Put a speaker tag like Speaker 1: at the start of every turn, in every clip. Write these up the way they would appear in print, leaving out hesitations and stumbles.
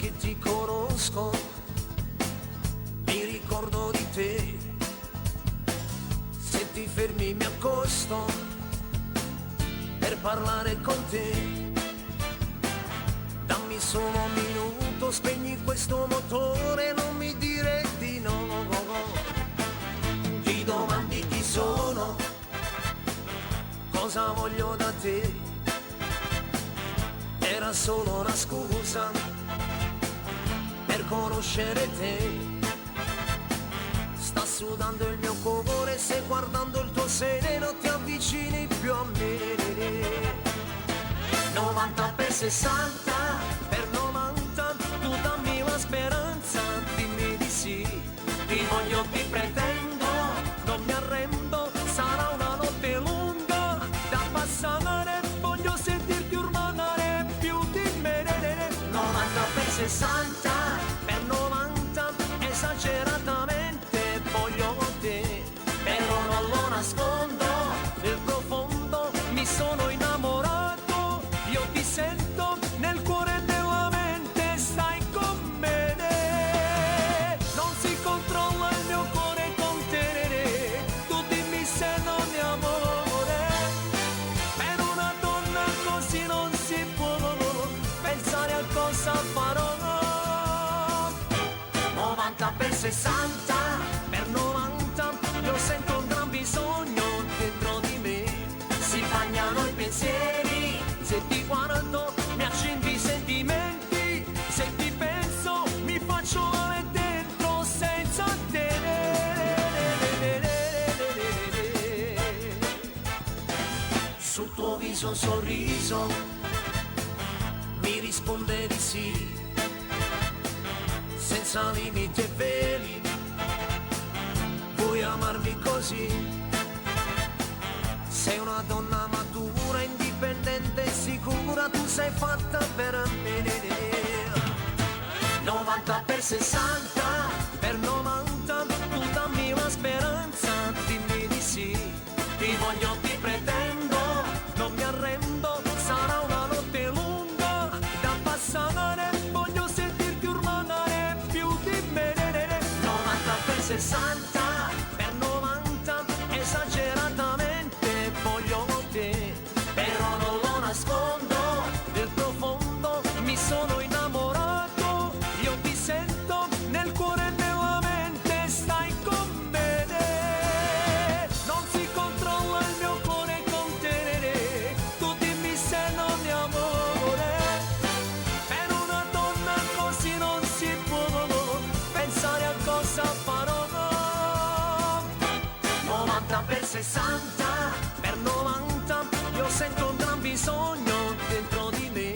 Speaker 1: Che ti conosco, mi ricordo di te. Se ti fermi mi accosto per parlare con te. Dammi solo un minuto, spegni questo motore, non mi dire di no. Ti domandi chi sono, cosa voglio da te. Era solo una scusa per conoscere te. Sta sudando il mio cuore se guardando il tuo sereno ti avvicini più a me. 90 per 60, per 90, tu dammi la speranza, dimmi di sì. Ti voglio, ti pretendo, non mi arrendo, sarà una notte lunga da passare, voglio sentirti urlare più di me. 90 per 60, per 90, esageratamente voglio te, però non lo nascondo, nel profondo mi sono innamorato, io ti sento nel cuore della mente, stai con me. Non si controlla il mio cuore con te, tu dimmi se non è amore. Per una donna così non si può pensare a cosa farò. 90 per 60, per 90, io sento un gran bisogno dentro di me. Si bagnano i pensieri, se ti guardo mi accendi i sentimenti, se ti penso mi faccio male dentro senza te. Sul tuo viso un sorriso mi risponde di sì, senza limiti e veli, vuoi amarmi così? Sei una donna matura, indipendente e sicura, tu sei fatta per me. 90 per 60, per 90, tu dammi una speranza, dimmi di sì. Ti voglio, ti pretendo, non mi arrendo, sarà una notte lunga da passare, voglio sentirti urlare più di me. 90 per 60, per 90, esageratamente voglio te, però non lo nascondo, nel profondo mi sono innamorato, io ti sento nel cuore della mente, stai con me. Non si controlla il mio cuore con te, tu dimmi se non è amore. Per una donna così non si può pensare a cosa farò. 90 per 60, per 90, io sento un gran bisogno dentro di me.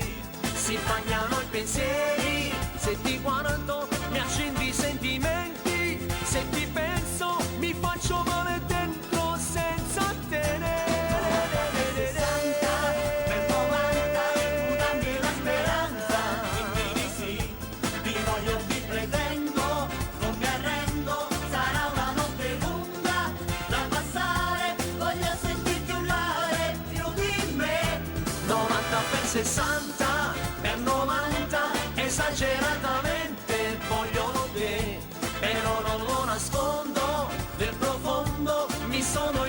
Speaker 1: Si bagnano i pensieri, se ti guardo mi accendi i sentimenti, se ti penso mi faccio male dentro senza te.
Speaker 2: 60 per 90, tu dammi la speranza, dimmi di sì, ti voglio, ti pretendo, non mi arrendo, sarà una notte lunga da passare, voglio sentirti urlare più di me.
Speaker 1: 90 per 60, per 90, esageratamente voglio te, però non lo nascondo, nel profondo mi sono